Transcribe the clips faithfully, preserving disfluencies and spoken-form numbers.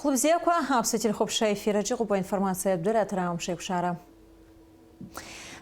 Хәылбзиақәа, аԥсуа телехәаԥшра ефир аҿы иҟоуп аинформациатә дырраҭара Амш еиқәшара.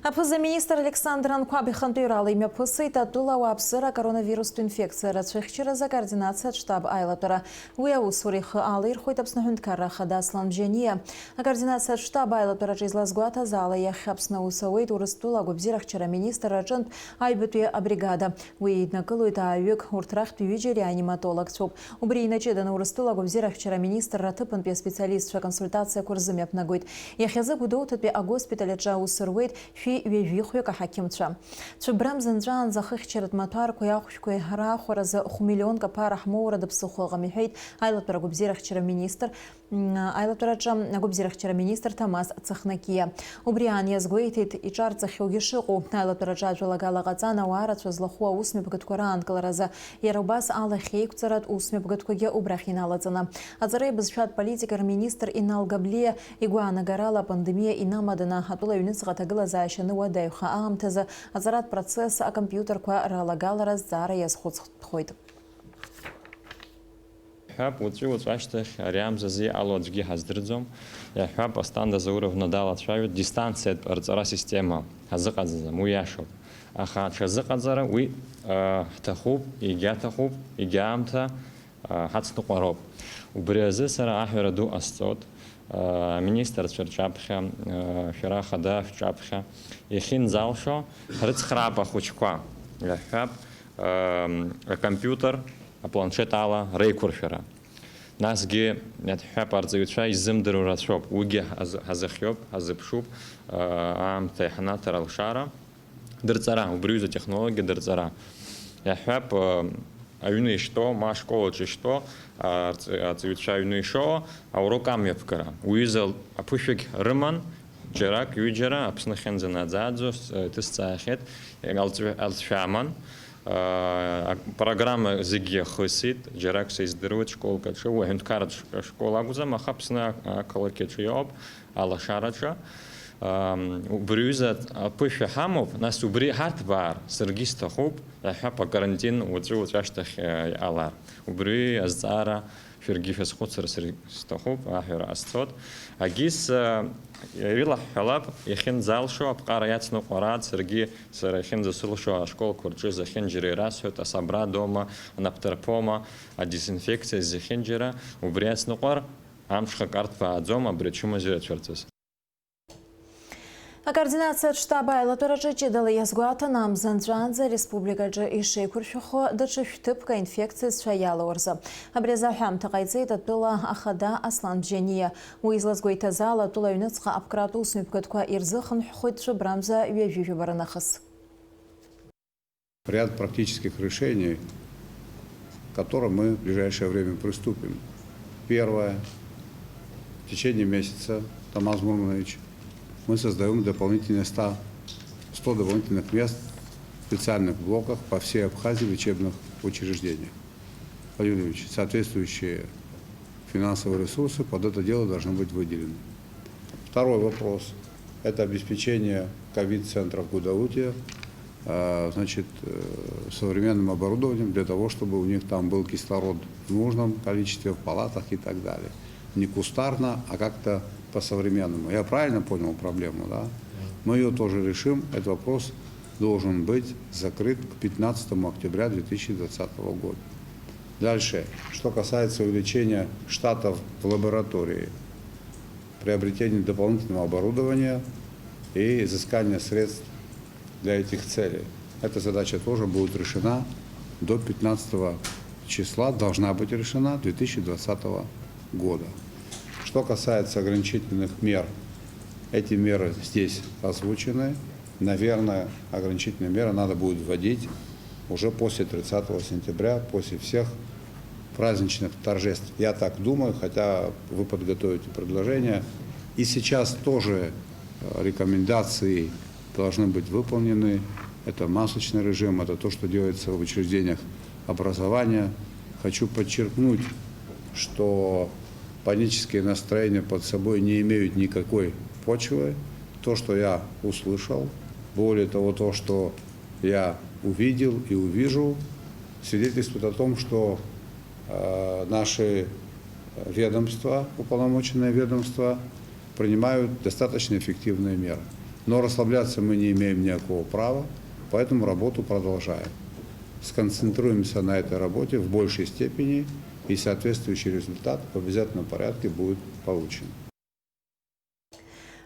Аԥыза-министр Александр Анқәаб ихантәаҩрала имҩаԥысит атәыла ауааԥсыра акоронавирустә инфекциа рацәыхьчаразы акоординациатә штаб аилатәара. Уи аусура ихы алаирхәеит Аԥсны аҳәынҭқарра ахада Аслан Бжьаниа. Акоординациатә штаб аилатәараҿы излазгәаҭаз ала, иахьа Аԥсны аус ауеит Урыстәыла агәабзиарахьчара аминистрра аҿынтә аҩбатәи абригада. Уи еиднакылоит ааҩык, урҭ рахьтә ҩыџьа реаниматологцәоуп. Убри инаҷыданы Урыстәыла агәабзиарахьчара аминистрра аҭыԥантәи аспециалистцәа аконсультациақәа рзымҩаԥнагоит. Иахьазы Гәдоуҭатәи агоспиталь аҿы аус руеит шәи ҩажәихәҩык аҳақьымцәа. Цәыббра мзанҵәаанӡа ахыхьчаратә маҭәарқәеи ахәшәқәеи раахәаразы хә-миллионк аԥара ҳмоура даԥсыхәа ыҟам, иҳәеит аилатәара агәабзиарахьчара аминистр, м, аилатәараҿы агәабзиарахьчара аминистр Ҭамаз Цыхнакиа. Убри аан иазгәеиҭеит иҿарҵахьоугьы шыҟоу. Аилатәараҿы ажәалагала ҟаҵан ауаа рацәа злахәу аусмҩаԥгатәқәа раанкыларазы. Иара убас алахьеиқәҵаратә усмҩаԥгатәқәагьы убрахь иналаҵаны. Аҵара ибызшәатә политика рминистр Инал Габлиа игәаанагарала, апандемиа инамаданы атәыла аҩныҵҟа аҭагылазаашьа ануадаҩха аамҭазы аҵаратә процесс акомпиутерқәа ралагалара азҵаара иазхәыцхәхоит. Ҳәап, уаҵәы-уаҵәы ашьҭахь ари амзазы иҟало аӡәгьы ҳаздырӡом. Иаҳҳәап, Асҭанда Зауровна далацәажәоит, дистанциатә арҵара система ҳазыҟаҵаӡам, уи иашоуп. Аха аҽазыҟаҵара уи, а, ҳҭахуп, егьаҭахуп, егьаамҭа, а, ҳацныҟәароуп. Убри азы сара аҳәара ду ҟасҵоит, а, аминистрцәа рҿаԥхьа, а, шәара ахада шәҿаԥхьа, иахьынӡалшо, ҳрыцхраап ахәыҷқәа, иаҳҳәап, а, акомпиутер, апланшет ала реиқәыршәара. Насгьы, иаҳҳәап, арҵаҩцәа изымдыруа рацәоуп, уигьы ҳаз-, ҳазыхиоуп, ҳазыԥшуп, а, аамҭа иаҳнаҭар алшара. Дырҵара, убри аҩыза атехнологиа дырҵара. Иаҳҳәап, а, аҩны ишьҭоу, ма ашкол аҿы ишьҭоу, а, арҵ-, арҵаҩцәа аҩны ишоуа, аурок амҩаԥгара. Уи аҩыза аԥышәагь рыман, џьарак, ҩыџьара, Аԥсны ахьынӡанаӡааӡо, с-, иҭысҵаахьеит, алҵ-, алҵшәа аман. А, апрограмма зегьы иахысит, џьарак са издыруеит школк аҿы, уи аҳәынҭқарратә ш-, школ акәӡам, аха Аԥсны а-, ақалақь аҿы иоуп, алашараҿы. Ам, убри аҩыза аԥышәа ҳамоуп, нас убри ҳарҭбаар, саргьы сҭахуп, иаҳҳәап, акарантин уаҵәы-уаҵәы ашьҭахь, а, иҟалар. Убри азҵаара шәаргьы шәазхәыцыр саргь сҭахуп, аҳәара ҟасҵоит. Агьыс, а, ирылаҳҳәалап, иахьынӡалшо, аԥҟара иацныҟәараат, саргьы сара иахьынӡасылшо ашколқәа рҿы зехьынџьара ирасҳәоит, асабра дома, анапҭарԥома, адезинфекциа зехьынџьара, убри ацныҟәар, амҽхак арҭбааӡом абри ачымазаҩ ацәырҵыз. Акоординациатә штаб аилатәараҿы ҷыдала иазгәаҭан, амза нҵәаанӡа ареспубликаҿы ишеиқәыршәахо даҽа шәҭыԥк аинфекциазцәа иалоу рзы. Абри азы аҳәамҭа ҟаиҵеит атәыла ахада Аслан Бжьаниа. Уи излазгәеиҭаз ала, атәыла аҩныҵҟа аԥҟаратә усмҩаԥгатәқәа ирзыхынҳәхоит цәыббрамза ҩажәи жәаба рнахыс. Ряд практических решений, к которым мы в ближайшее время приступим. Первое. В течение месяца, Тамаз Мурманович, мы создаём дополнительные ста, сто дополнительных мест в специальных блоках по всей Абхазии в лечебных учреждениях. Владимир Владимирович, соответствующие финансовые ресурсы под это дело должны быть выделены. Второй вопрос. Это обеспечение ковид-центров Гудауте, э, значит, э, современным оборудованием для того, чтобы у них там был кислород в нужном количестве, в палатах и так далее. Не кустарно, а как-то по-современному. Я правильно понял проблему, да? Мы её тоже решим. Этот вопрос должен быть закрыт к пятнадцатому октября две тысячи двадцатого года. Дальше. Что касается увеличения штатов в лаборатории, приобретения дополнительного оборудования и изыскания средств для этих целей. Эта задача тоже будет решена до пятнадцатого числа, должна быть решена две тысячи двадцатого года. Что касается ограничительных мер, эти меры здесь озвучены. Наверное, ограничительные меры надо будет вводить уже после тридцатого сентября, после всех праздничных торжеств. Я так думаю, хотя вы подготовите предложение. И сейчас тоже, э, рекомендации должны быть выполнены. Это масочный режим, это то, что делается в учреждениях образования. Хочу подчеркнуть, что панические настроения под собой не имеют никакой почвы. То, что я услышал, более того, то, что я увидел и увижу, свидетельствует о том, что, э, наши Ведомства, уполномоченные ведомства принимают достаточно эффективные меры. Но расслабляться мы не имеем никакого права, поэтому работу продолжаем. Сконцентруемся на этой работе в большей степени, и соответствующий результат в обязательном порядке будет получен.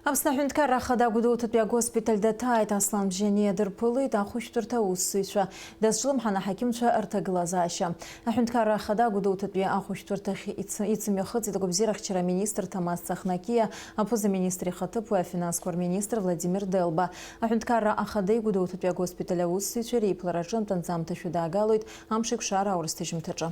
Аԥсны аҳәынҭқарра ахада агәыдоуҭатәи агоспиталь даҭааит, Аслан Бжьаниа дырԥылеит ахәышәтәырҭа аусзуҩцәа, дазҿлымҳан аҳақьымцәа рҭагылазаашьа. Аҳәынҭқарра ахада агәыдоуҭатәи ахәышәтәырҭахь ицы-, ицымҩахыҵит агәабзиарахьчара аминистр Ҭамаз Цахнакиа, аԥыза-министр ихаҭыԥуаҩ, афинансқәа рминистр Владимир Делба. Аҳәынҭқарра ахада игәыдоуҭатәи агоспиталь аусзуҩцәа реиԥылараҿы анҭыҵамҭа шәыдаагалоит амш еиқәшара аурыс ҭыжьымҭаҿы.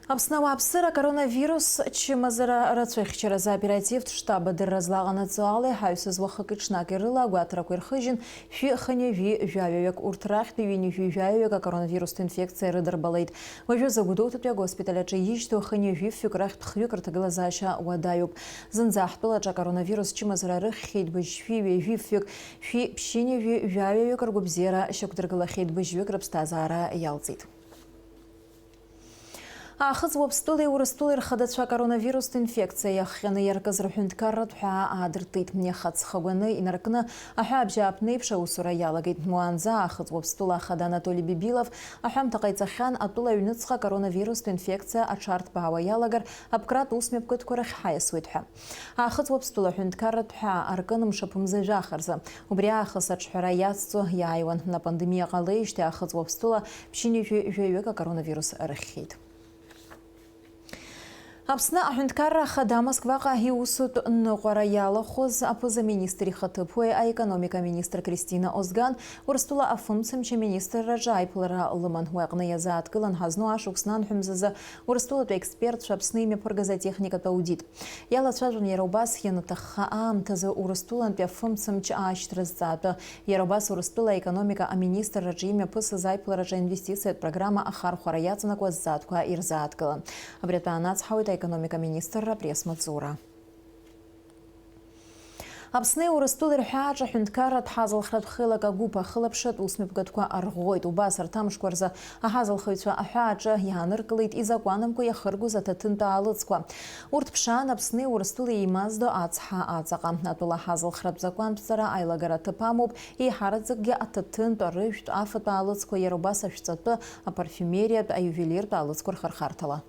Аԥсны ауааԥсыра акоронавирус чымазара рацәыхьчаразы аоперативтә штаб адырра злаҟанаҵо ала иҳаҩсыз уахыки-ҽнаки рыла агәаҭарақәа ирхыжьын, шәи хынҩажәи жәаҩаҩык, урҭ рахьтә ҩынҩажәи жәаҩаҩык акоронавирустә инфекциа рыдырбалеит. Уажәы Загәдоуҭатәи агоспиталь аҿы ишьҭоу хынҩажәи фҩык рахьтә хҩык рҭагылазаашьа уадаҩуп. Зынӡа ҳтәылаҿы акоронавирус чымазара рыхьхьеит быжьшәи ҩажәи фҩык, шәи ԥшьынҩажәи жәаҩаҩык ргәабзиара шьақәдыргылахьеит, быжьҩык рыԥсҭазаара иалҵит. Аахыҵ Уаԥстәылеи Урыстәылеи рхадацәа акоронавирустә инфекциа иахҟьаны иаркыз рҳәынҭқарратә ҳәаа аадыртит. Иаха ҵхагәаны инаркны аҳәаабжьааԥнеиԥш аусура иалагеит. Уаанӡа Аахыҵ Уаԥстәыла ахада Анатоли Бибилов аҳәамҭа ҟаиҵахьан, атәыла аҩныҵҟа акоронавирустә инфекциа аҽарҭбаауа иалагар, аԥкратә усмҩаԥгатәқәа рахь ҳаиасуеит ҳәа. Аахыҵ Уаԥстәыла аҳәынҭқарратә ҳәаа аркын мшаԥымза жәаха рзы. Убри аахыс аҿҳәара иацҵо иааиуан. Апандемиа ҟалеижьҭеи Аахыҵ Уаԥстәыла ԥшьынҩажәи жәаҩык акоронавирус рыхьхьеит. Аԥсны аҳәынҭқарра ахада Москваҟа иусутә ныҟәара иалахәыз аԥыза-министр ихаҭыԥуаҩ, аекономика аминистр Кристина Озган Урыстәыла афымцамч аминистрраҿы аиԥылара лыман. Уи аҟны иазааҭгылан ҳазну ашықәс анҳәа мзазы Урыстәылатәи аекспертцәа Аԥсны имҩаԥыргаз атехникатә аудит. Иалацәажәон иара убас ианаҭахха аамҭазы Урыстәылантәи афымцамч аашьҭра зҵаатәы. Иара убас Урыстәыла аекономика аминистрраҿы имҩаԥысыз аиԥылараҿы аинвестициатә программа ахархәара иаҵанакуа азҵаатәқәа ирзааҭгылан. Абри атәы аанацҳауеит аекономика аминистрра апресс-маҵзура. Аԥсни Урыстәылеи рҳәааҿы аҳәынҭқарратә ҳазалхратә хеилак агәыԥ ахылаԥшратә усмҩаԥгатәқәа арӷәӷәеит. Убас арҭ амшқәа рзы аҳазалхыҩцәа аҳәааҿы иааныркылеит изакәанамкәа иахыргоз аҭаҭынтә аалыҵқәа. Урҭ ԥшаан Аԥсни Урыстәылеи еимаздо ацҳа аҵаҟа. Атәыла ҳазалхратә закәантә ҵара аилагара аҭыԥ амоуп, еиҳараӡакгьы аҭаҭынтә, арыжәтә, афатә аалыҵқәа, иара убас ашәҵатәы, апарфиумериатә, аиувелиртә аалыҵқәа рхырхарҭала.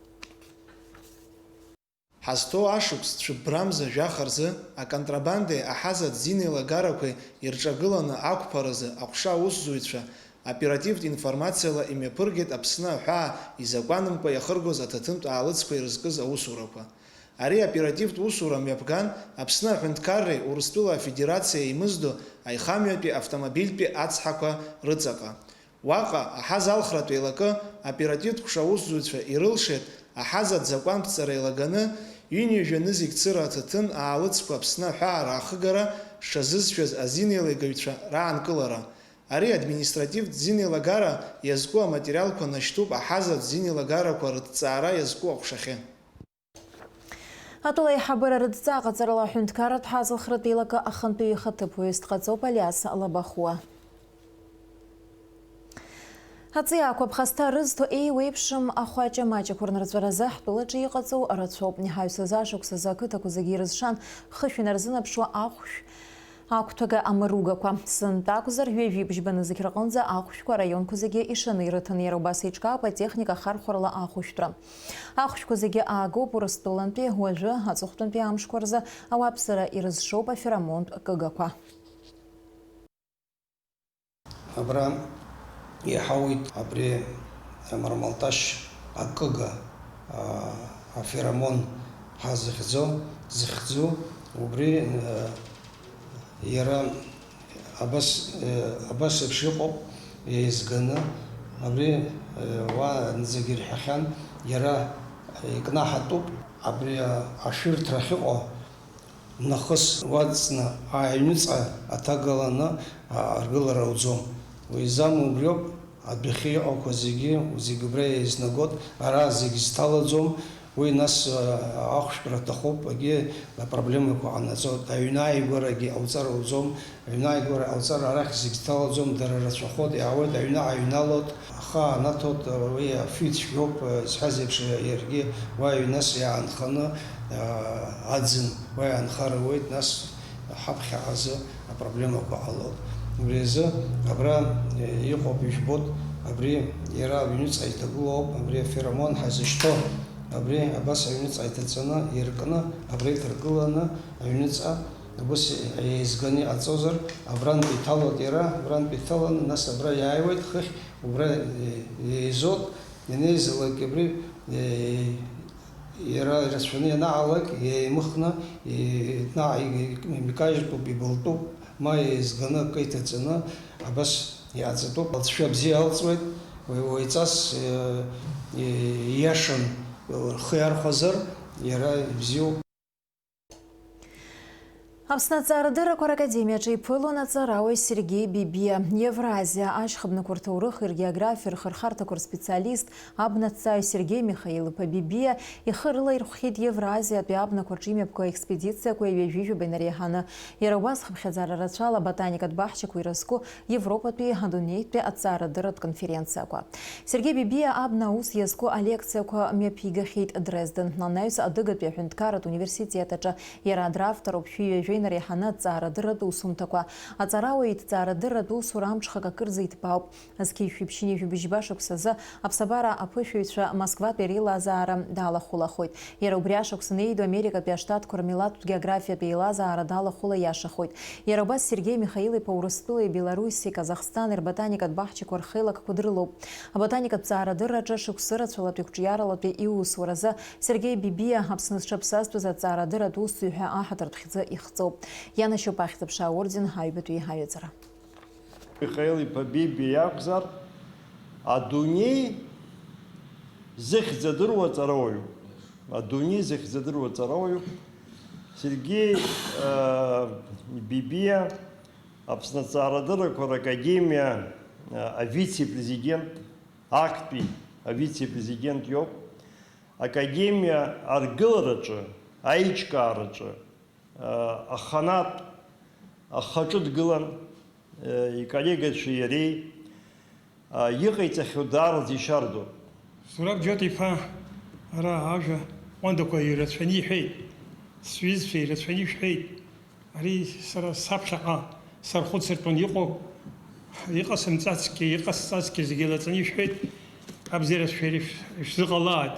Ҳазҭоу ашықәс цәыббрамза жәаха рзы аконтрабандеи аҳаза ӡинеилагарақәеи ирҿагыланы ақәԥаразы аҟәша аусзуҩцәа оперативтә информациала имҩаԥыргеит Аԥсны аҳәаа изакәанымкәа иахыргоз аҭаҭынтә аалыҵқәа ирызкыз аусурақәа. Ари аоперативтә усура мҩаԥган Аԥсны аҳәынҭқарреи Урыстәыла Афедерациеи еимыздо аихамҩатәи автомобильтәи ацҳақәа рыҵаҟа. Уаҟа аҳазалхратә еилакы аоперативтә ҟәша аусзуҩцәа ирылшеит аҳаза дзакәантә ҵара еилаганы ҩынҩажәа нызқь цыра аҭаҭын аалыҵқәа Аԥсны аҳәаа раахыгара шазызшәаз азинеилеигаҩцәа раанкылара. Ари административтә зинеилагара иазку аматериалқәа нашьҭуп аҳазатә зинеилагарақәа рыҭҵаара иазку аҟәшахьы. Атәыла аиҳабыра рыдҵа аҟаҵарала аҳәынҭқарратә ҳазалхратә еилакы ахантәаҩы ихаҭыԥуаҩыс дҟаҵоуп Алиас Лабахәуа. Аҵиаақәа ԥхасҭа рызҭо еиуеиԥшым ахәаҷа маҷқәа рнырҵәаразы ҳтәылаҿы иҟаҵоу рацәоуп. Иҳаҩсыз ашықәсазы ақыҭақәа зегьы ирызшан хышә инарзынаԥшуа ахәшә Ақәҭәага амыругақәа. Сынтәа акәзар, ҩажәи бжьба нызқь рҟынӡа ахәшәқәа араионқәа зегьы ишаны ирыҭан, иара убас еиҿкаауп атехника ахархәарала ахәышәтәра. Ахәшәқәа зегьы аагоуп Урыстәылантәи, уажәы аҵыхәтәантәи амшқәа рзы ауааԥсыра ирызшоуп аферомонтә кыгақәа. Абра иаҳауеит абри амармалташь акыга, а, аферомон ҳәа зыхьӡо, зыхьӡу, убри, а, иара абас, а, абас еиԥш иҟоуп, еизганы, абри, а, уаанӡагьы ирҳәахьан, иара икнаҳатәуп, абри, а, ашәырҭра ахьыҟоу, Нахыс уаҵәҵны аҩныҵҟа аҭагаланы аргылара ауӡом. Уи изамоу убриоуп, адәахьы иҟақәа зегьы, зегь убра еизнагоит, ара зегь зҭалаӡом, уи нас, а, ахәшәтәра аҭахуп, егьи апроблемақәа ҟанаҵоит. Аҩны ааигәарагьы ҟауҵар ауӡом, аҩны ааигәара ҟауҵар арахь зегь ҭалаӡом, дара рацәахоит, иаауеит, аҩны ааҩналоит, Ахы анаҭоит, уи афҩы цәгьоуп, зҳәаз еиԥш, иаргьы уа аҩны ас иаанханы, аӡын уа иаанхар ауеит, нас ҳаԥхьаҟа азы апроблемақәа ҟалоит. Убри азы абра иҟоуп, ижәбоит, абри иара аҩныҵҟа иҭагылоуп, абри аферомон ҳазышьҭоу, абри абас аҩныҵҟа иҭаҵаны, иркны, абра иҭаргыланы, аҩныҵҟа убас еизганы иҟаҵозар, абрантә иҭалоит иара, абрантә иҭаланы, нас абра иааиуеит хыхь, убра еизоит, ианеизалак абри, иара ирацәаны ианаалак, еимыхны, наҟ икажьтәуп, ибылтәуп, ма еизганы акы иҭаҵаны, абас иааҵатәуп. Алҵшәа бзиа алҵуеит, уаҩҵас ииашан рхы иархәазар, иара ибзиоуп. Аԥсны аҵаарадыррақәа ракадемиаҿы иԥылон аҵарауаҩ Сергеи Бибиа. Евразиа, ашьхыбнақәа рҭоурых, ргеографиа, рхырхарҭақәа рспециалист, абнаҭҵааҩ Сергеи Михаил-иԥа Бибиа ихы рылаирхәхьеит Евразиатәи абнақәа рҿы имҩаԥгоу аекспедициақәа ҩажәи жәаба инареиҳаны. Иара убас хыԥхьаӡара рацәала аботаникатә баҳчақәа ирызку Европатәи адунеитәи аҵаарадырратә конференциақәа. Сергеи Бибиа абна аус иазку алекциақәа мҩаԥигахьеит Дрезден, анаҩс адыгатәи аҳәынҭқарратә университет аҿы. Иара дравторуп шәи ҩажәа инареиҳаны аҵаарадырратә усумҭақәа. Аҵарауаҩ иҭҵаарадырратә усура амҽхак акырӡа иҭбаауп. Зқьи жәшәи ԥшьынҩажәи быжьба шықәсазы аԥсабара аԥышәаҩцәа Москватәи реилазаара далахәылахоит. Иара убри ашықәс инеиду Америкатәи аштатқәа рмилаҭтә географиатә еилазаара далахәыла иашахоит. Иара убас Сергеи Михаил-иԥа Урыстәылеи Белоруссиеи, Казахстани рботаникатә баҳчақәа рхеилакқәа дрылоуп. Аботаникатә ҵаарадырраҿы шықәсы рацәалатәи қәҿиаралатәи иусуразы Сергеи Бибиа Аԥсны зҽаԥсазтәыз аҵаарадырратә усзуҩ ҳәа аҳаҭыртә хьӡы ихҵоуп. Ианашьоуп ахьӡ-аԥша аорден аҩбатәи аҩаӡара. Михаил-иԥа Бибиа иакәзар, адунеи зыхьӡ адыруа аҵарауаҩуп. Адунеи зыхьӡ адыруа аҵарауаҩуп. Сергеи, э, Бибиа Аԥсны аҵаарадыррақәа ракадемиа, э, авице-президент, актәи авице-президент иоуп. Академиа аргылараҿы, аиҿкаараҿы, аханатә ахаҿы дгылан, иколлегацәеи иареи, иҟаиҵахьоу даараӡа ишьардоуп. Зураб Џьоҭ-иԥа ара ажәа ҟәандақәа ирацәаны иҳәеит, сҩызцәа ирацәаны ишәҳәеит. Ари сара саԥхьаҟа сархәыцыртәын, иҟоу, иҟасымҵацгьы, иҟасҵазгьы зегьы лаҵаны ишәҳәеит, абзиара шәшәеит, ишәзыҟалааит.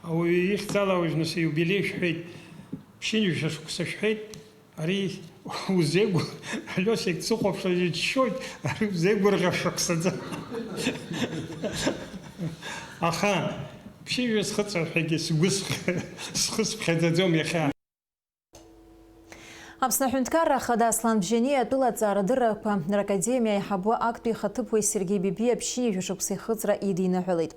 Ауаҩы ихьӡала уажә нас иубилеи шәҳәеит, ԥшьынҩажәа шықәса шәҳәеит, ари узеигәыр-, Алиосик дсыхәаԥшуа иччоит, ари узеигәырӷьо шықәсаӡам. Аха ԥшьынҩажәа схыҵуашәагьы сгәы сх-, схы сыԥхьаӡаӡом иахьа. Аԥсны Аҳәынҭқарра Ахада Аслан Бжьаниа атәыла аҵаарадыррақәа ракадемиа аиҳабы актәи ихаҭыԥуаҩ Сергеи Бибиа ԥшьынҩажәа шықәса ихыҵра идиныҳәалеит.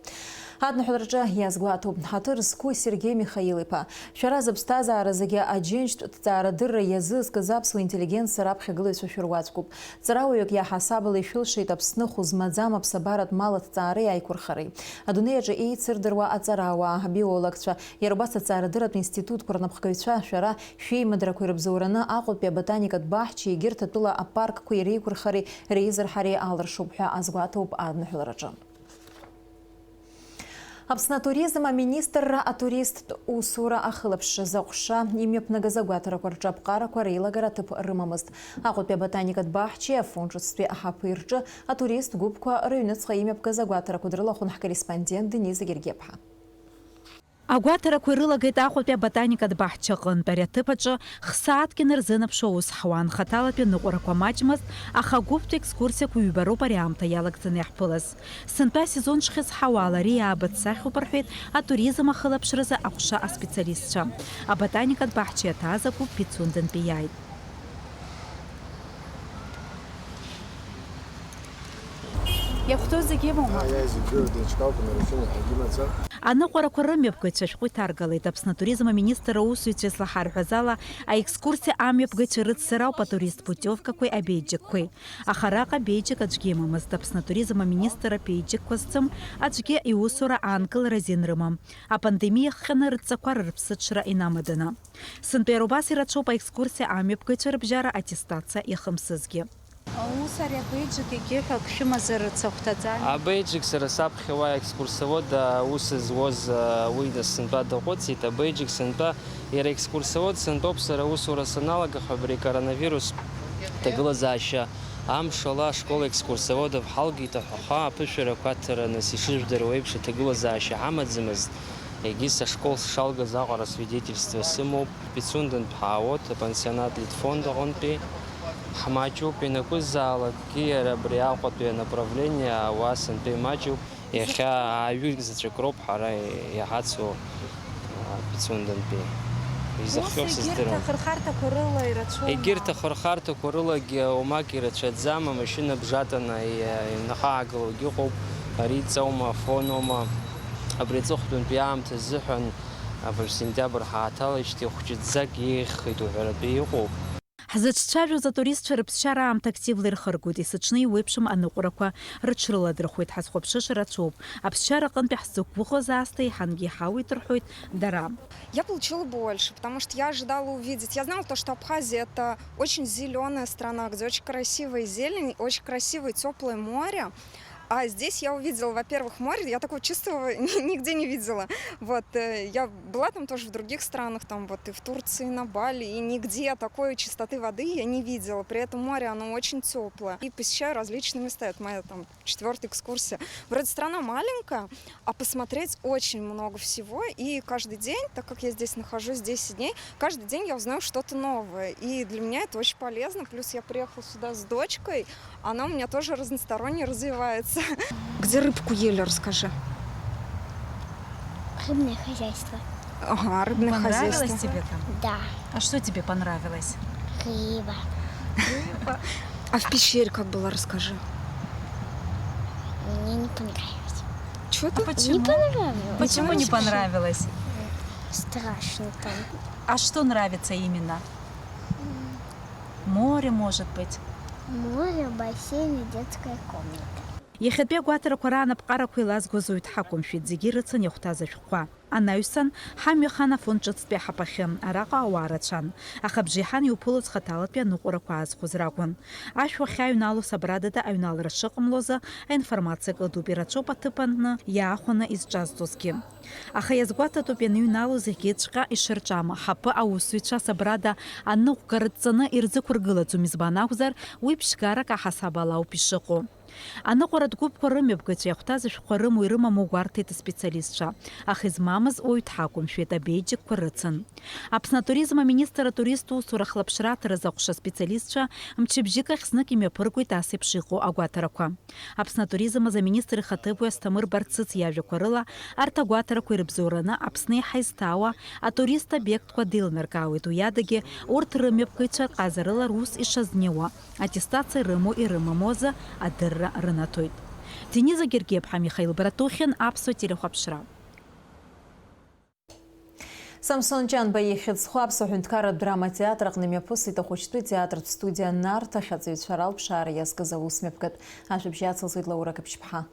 Адныҳәалраҿы иазгәаҭоуп, ҳаҭыр зқәу Сергеи Михаил-иԥа. Шәара зыԥсҭазаара зегьы аџьынџьтә ҭҵаарадырра иазызкыз аԥсуа интеллигенциа раԥхьагылаҩцәа шәыруаӡәкуп. Ҵарауаҩык иаҳасабала ишәылшеит Аԥсны хәы змаӡам аԥсабаратә мал аҭҵаареи аиқәырхареи. Адунеи аҿы еицырдыруа аҵарауаа, абиологцәа, иара убас аҵаарадырратә институтқәа рнапхгаҩцәа, шәара шәеимадарақәа ирыбзоураны Аҟәатәи аботаникатә баҳчеи егьырҭ атәыла апаркқәеи реиқәырхареи реизырҳареи алыршоуп ҳәа азгәаҭоуп адныҳәалараҿы. Аԥсны атуризм аминистрра атуристтә усура ахылаԥшразы аҟәша имҩаԥнагаз агәаҭарақәа рҿы аԥҟарақәа реилагара аҭыԥ рымамызт. Аҟәатәи аботаникатә баҳчеи Афон ҿыцтәи аҳаԥеи рҿы атурист гәыԥқәа рыҩныҵҟа имҩаԥгаз агәаҭарақәа дрылахәын ҳкорреспондент Дениза Гергиаԥҳа. Агәаҭарақәа ирылагеит Аҟәатәи аботаникатә баҳча аҟынтә. Ари аҭыԥ аҿы х-сааҭк инарзынаԥшуа аус ҳуан, хаҭалатәи аныҟәарақәа маҷмызт, аха гәыԥтә екскурсиақәа ҩбароуп ари аамҭа иалагӡаны иаҳԥылаз. Сынтәа асезон шхьысҳауа ала ари иаабыццакхьоуп рҳәеит атуризм ахылаԥшразы аҟәша аспециалистцәа. Аботаникатә баҳча иаҭааз агәыԥ Пицундантәи иааит. Иахәҭоу зегьы имоума? Ааи, ааи, зегьы рыла деиҿкаауп, нарушение ҳәагьы имаӡам. Аныҟәарақәа рымҩаԥгаҩцәа ашәҟәы иҭаргалеит. Аԥсны атуризм аминистр аусзуҩцәа излаҳарҳәаз ала, аекскурсиа амҩаԥгаҩцәа ирыцзар ауп атурист путиовкақәеи абеиџьыкқәеи. Аха араҟа беиџьык аӡәгьы имамызт. Аԥсны атуризм аминистр абеиџьыкқәа зцым аӡәгьы иусура аанкылара азин рымам. Апандемиа ахҟьаны рыдҵақәа рырԥсыҽра инамаданы. Сынтәа иара убас ирацәоуп аекскурсиа амҩаԥгаҩцәа рыбжьара аттестациа иахымсызгьы. Ус ари абеиџьык егьиҳәа ак шәымазар рцахәҭаӡами? Абеиџьык сара саԥхьа уа екскурсовод аус зуаз, уи нас сынтәа даҟәыҵит. Абеиџьык сынтәа иара екскурсовод сынтәоуп сара аусура саналага, аха абри коронавирус ҭагылазаашьа амшала ашкол екскурсоводов ҳалгеит, аха аԥышәарақәа аҭараны, ишыжәдыруа еиԥш, аҭагылазаашьа ҳамаӡамызт. Егьыс ашкол сшалгаз аҟара свидетельство сымоуп. Пицундантә ҳаауеит, апансионат Литфонд аҟынтәи. Ҳмаҷуп, ианакәызаалакгьы иара абри Аҟәатәи анаправление ауаа сынтәа имаҷуп. Иахьа ааҩы заҵәык роуп ҳара иҳацу, а, Пицундантәи. Изахьоу сыздыруам. Ус егьырҭ ахырхарҭақәа рыла ирацәоума? Егьырҭ ахырхарҭақәа рылагьы уамак ирацәаӡам, амашьына бжатаны и-, инахагылоугьы ыҟоуп, ари ҵоума, афоноума. Абри аҵыхәтәантәи аамҭа азыҳәан, абыржә сентиабр ҳааҭалеижьҭеи хәҷыӡӡак еиӷьхеит уҳәаратәы иҟоуп. Ҳзыҿцәажәоз атуристцәа рыԥсшьара аамҭа активла ирхыргоит, есыҽны еиуеиԥшым аныҟәарақәа рыҽрыладырхәуеит, ҳазхәаԥшыша рацәоуп. Аԥсшьара аҟынтәи ҳзықәгәыӷуаз аасҭа еиҳангьы иҳауеит рҳәоит дара. Я получила больше, потому что я ожидала увидеть. Я знала то, что Абхазия — это очень зелёная страна, где очень красивая зелень, очень красивое тёплое море. А здесь я увидела, во-первых, море, я такого чистого нигде не видела. Вот, э, я была там тоже в других странах, там вот и в Турции, и на Бали, и нигде такой чистоты воды я не видела. При этом море, оно очень тёплое. И посещаю различные места. Это моя там четвёртая экскурсия. Вроде страна маленькая, а посмотреть очень много всего. И каждый день, так как я здесь нахожусь десять дней, каждый день я узнаю что-то новое. И для меня это очень полезно. Плюс я приехала сюда с дочкой, она у меня тоже разносторонне развивается. Где рыбку ели, расскажи. Рыбное хозяйство. Ага, рыбное хозяйство. Понравилось тебе там? Да. А что тебе понравилось? Рыба. Рыба. А в пещере как было, расскажи. Мне не понравилось. Чё ты? А почему? Не понравилось. Почему не понравилось? Страшно там. А что нравится именно? Море, может быть? Море, бассейн и детская комната. Иахьатәи агәаҭарақәа раан аԥҟарақәа еилазгоз уаҩ дҳақәымшәеит, зегьы ирыцын иахәҭаз ашәҟәқәа. Анаҩсан, ҳамҩа хан Афон ҿыцтәи аҳаԥахьы, араҟа ауаа рацәан, аха бжеиҳан иуԥылоз хаҭалатәи аныҟәарақәа аазхәоз ракәын. Ашә уахьааҩналоз абрадада аҩналара шыҟамлозы аинформациа кыдуп, ирацәоуп аҭыԥ аныҟәара иаахәаны изҿазҵозгьы. Аха иазгәаҭатәуп ианыҩнало зегьыҵәҟьа ишырҿама, ҳаԥы аусзуҩцәа асабрада аныҟәгара дҵаны ирзықәыргылаӡом, избан акәзар, уи ԥшьгарак аҳасаб ала ауп ишыҟоу. Аныҟәаратә гәыԥқәа рымҩаԥгаҩцәа иахәҭаз ашәҟәқәа рымоу ирымаму гәарҭеит аспециалистцәа, аха измамыз уаҩ дҳақәымшәеит, абеиџьыкқәа рыцын. Аԥсны атуризм аминистр атурист усура хлаԥшра аҭара зыҟәша аспециалистцәа мчыбжьык ахь знык имҩаԥыргоит ас еиԥш иҟоу агәаҭарақәа. Аԥсны атуризм азы аминистр ихаҭыԥуаҩ Асҭамыр Барцыц иажәақәа рыла, арҭ агәаҭарақәа ирыбзоураны Аԥсны еиҳа изҭаауа атурист обиектқәа деилнаркаауеит, уи адагьы урҭ рымҩаԥгаҩцәа ҟазарыла рус ишазнеиуа, аттестациа рымоу ирымаму азы адырра рынаҭоит. Дениза Гергиаԥҳа, Михаил Братухин, Аԥсуа телехәаԥшра. Самсон Ҷанба ихьӡ зху Аԥсуа ҳәынҭқарратә драма театр аҟны имҩаԥысит ахәыҷтәы театртә студиа Нарҭ ахь аҵаҩцәа ралԥшаара иазкыз аусмҩаԥгатә. Ажәабжь иацылҵоит Лаура Қаԥшьԥҳа.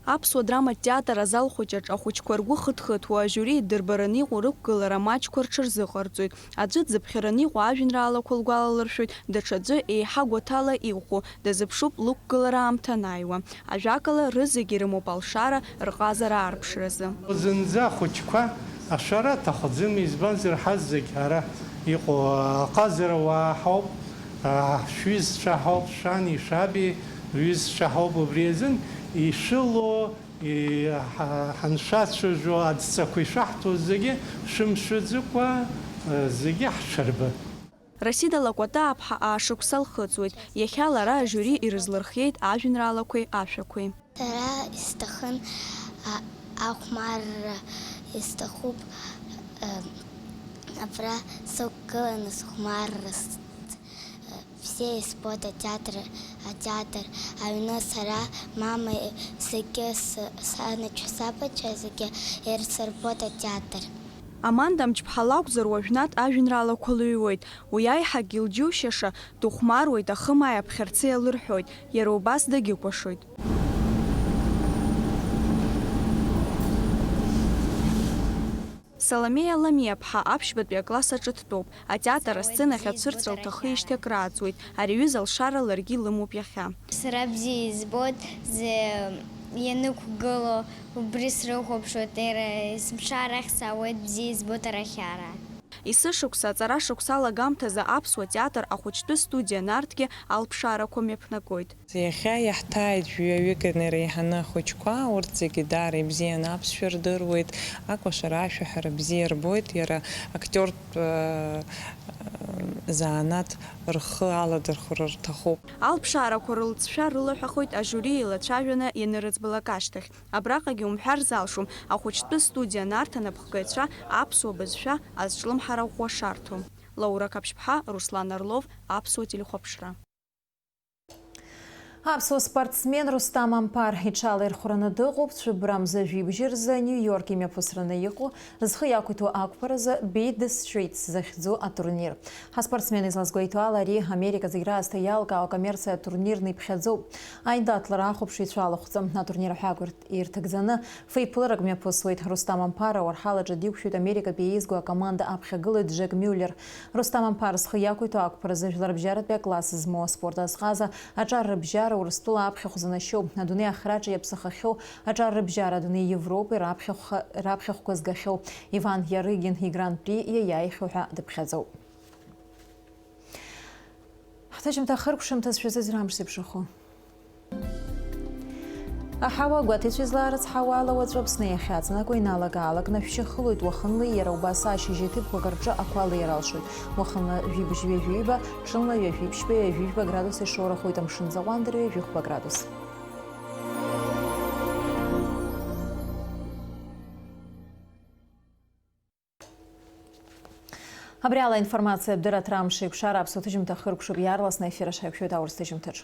Аԥсуа драматә театр азал хәыҷ аҿы ахәыҷқәа ргәы хыҭхыҭуа ажиури идырбараны иҟоу рықәгылара маҷқәа рҽырзыҟарҵоит. Аӡәы дзыԥхьараны иҟоу ажәеинраалақәа лгәалалыршәоит, даҽаӡәы еиҳа гәаҭала иӷәӷәоу дазыԥшуп лықәгылара аамҭа анааиуа. Ажәакала, рызегьы ирымоуп алшара рҟазара аарԥшразы. Зынӡа ахәыҷқәа ашәара аҭахӡам, избанзар, ҳазегь ара иҟоу аҟазара уаа ҳауп, шәҩызцәа ҳауп, шәани шәаби рҩызцәа ҳауп, убри азын ишәылоу, и-, ҳа-, ҳаншәацәажәо, адҵақәа ишәаҳҭо зегьы шәымшәаӡыкәа, зегьы ҳшәырба. Расида Лакәатааԥҳа аашықәса лхыҵуеит. Иахьа лара ажиури ирызлырхиеит ажәеинраалақәеи ашәақәеи. Сара исҭахын, а, ахәмарра, исҭахуп, а, абра сықәгыланы схәмарра с-, все избоит атеатр, атеатр аҩны сара, мама, зегьы с-, санацәа, сабацәа зегьы ирсырбоит атеатр. Аманда Мҷԥҳа лакәзар, уажәнатә ажәеинраалақәа лыҩуеит. Уи аиҳагьы илџьушьаша, дыхәмаруеит, ахымааи аԥхьарцеи алырҳәоит, иара убас дагьыкәашоит. Саломеиа Ламиаԥҳа аԥшьбатәи акласс аҿы дтәоуп. Атеатр асценахь ацәырҵра лҭахижьҭеи акрааҵуеит. Ари аҩыза алшара ларгьы илымоуп иахьа. Сара бзиа избоит, зы ианықәгыло, убри срыхәаԥшуеит, ера, есымша арахь саауеит, бзиа избоит арахьара. Есышықәса аҵара шықәса алагамҭазы аԥсуа театр ахәыҷтәы студиа Нарҭгьы алԥшаарақәа мҩаԥнагоит. Иахьа иаҳҭааит жәаҩык иреиҳаны ахәыҷқәа, урҭ зегьы даара ибзианы аԥсшәа рдыруеит, акәашара ашәаҳәара бзиа рбоит, иара актиортә, э, э, занааҭ рхы аладырхәра рҭахуп. Алԥшаарақәа рылҵшәа рылаҳәахоит ажиури еилацәажәаны ианырыӡбалак ашьҭахь. Абраҟагьы умҳәар залшом, ахәыҷтәы студиа Нарҭ анапхгаҩцәа аԥсуа бызшәа азҿлымҳара ӷәӷәа шарҭо. Лаура Қаԥшьԥҳа, Руслан Орлов, Аԥсуа телехәаԥшра. Аԥсуа спортсмен Рустам Амԥар иҽалаирхәраны дыҟоуп. Цәыббра мза жәибжь рзы Нью-Иорк имҩаԥысраны иҟоу, зхы иақәиҭу ақәԥаразы Beat the Streets захьӡу атурнир. Ҳаспортсмен излазгәеиҭо ала, ари Америка зегь раасҭа иалкаау акоммерциатә турнирны иԥхьаӡоуп. Аиндаҭлара ахәаԥшыҩцәа алахәӡам. Атурнир аҳәаақәа ирҭ-, ирҭагӡаны феиԥыларак мҩаԥысуеит. Рустам Амԥар ауарҳалаҿы диқәшәоит Америкатәи еизго акоманда аԥхьагылаҩ Джек Мюллер. Рустам Амԥар зхы иақәиҭу ақәԥаразы жәларбжьаратәи акласс змоу аспорт азҟаза аҿар рыбжьара Урыстәыла аԥхьахә занашьоу, адунеи ахраҿы иаԥсахахьоу аҿар рыбжьара адунеи Европеи раԥхьахәха-, раԥхьахәқәа згахьоу Иван Иарыгин игран-при иаиааихьоу ҳәа дыԥхьаӡоуп. Ҳҭыжьымҭа ахыркәшамҭаз шәазыӡырҩ амш зеиԥшрахо. Аҳауа гәаҭеицәа излаарыцҳауа ала уаҵәы Аԥсны иахьаҵанакуа иналагаалакны шәшьа хылоит, уахынла иара убас ашьыжь аҭыԥқәак рҿы ақәа леира алшоит. Уахынла жәибжь ҩажәиба, ҽынла ҩажәиԥшьба, ҩажәижәба градус ишоурахоит, амшын заҟәандара ҩажәихәба градус. Абри ала аинформациатә дырраҭара амш еиқәшара аԥсуа ҭыжьымҭа хыркәшоуп, иаарласны аефир аҿы ҳаиқәшәоит аурыс ҭыжьымҭаҿ.